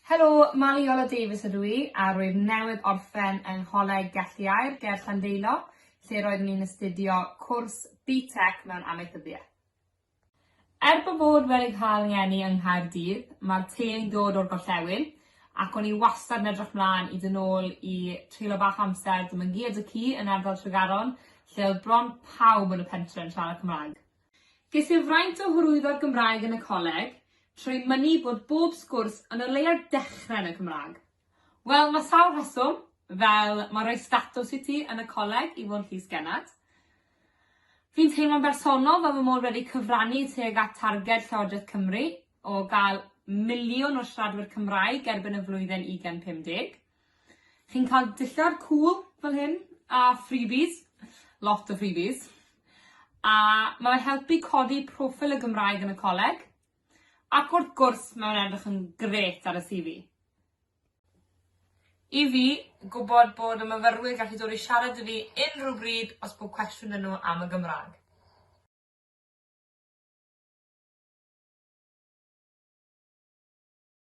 Helo, Mali Iola Davies ydw i a rwyf newydd orffen yng Ngholeg Gelli Aur ger Llandeilo lle roeddwn i'n astudio cwrs BTEC mewn Amaethyddiaeth. Er bod fod wedi cael 'ngeni yng Nghaerdydd, ma'r teulu'n dod o'r gorllewin ac o'n i wastad yn edrych mlan i dod nôl i treulio bach o amser 'da mam-gu a dad-cu yn ardal Tregaron lle o'dd bron pawb yn y pentre yn siarad Cymraeg. Ges i'r fraint o hyrwyddo'r Gymraeg yn y coleg, trwy mynnu bod bob sgwrs yn o leia dechrau yn y Cymraeg. Wel, mae sawl rheswm, fel mae'n rhoi statws i ti yn y coleg i fod yn llys gennad. Fi'n teimlo'n bersonol fel fy mod wedi cyfrannu tuag at targed Llywodraeth Cymru o gael miliwn o siaradwyr Cymraeg erbyn y flwyddyn 2050. Chi'n cael dillad cŵl fel hyn a freebies, lot o freebies. A ma' fe'n helpu codi proffil y Gymraeg yn y coleg. Ac wrth gwrs mae o'n edrych yn grêt ar y See Vee. I fi, gwbod bod y myfyrwyr gallu dod i siarad 'da fi unrhyw bryd os bod cwestiwn 'da n'w am y Gymra'g.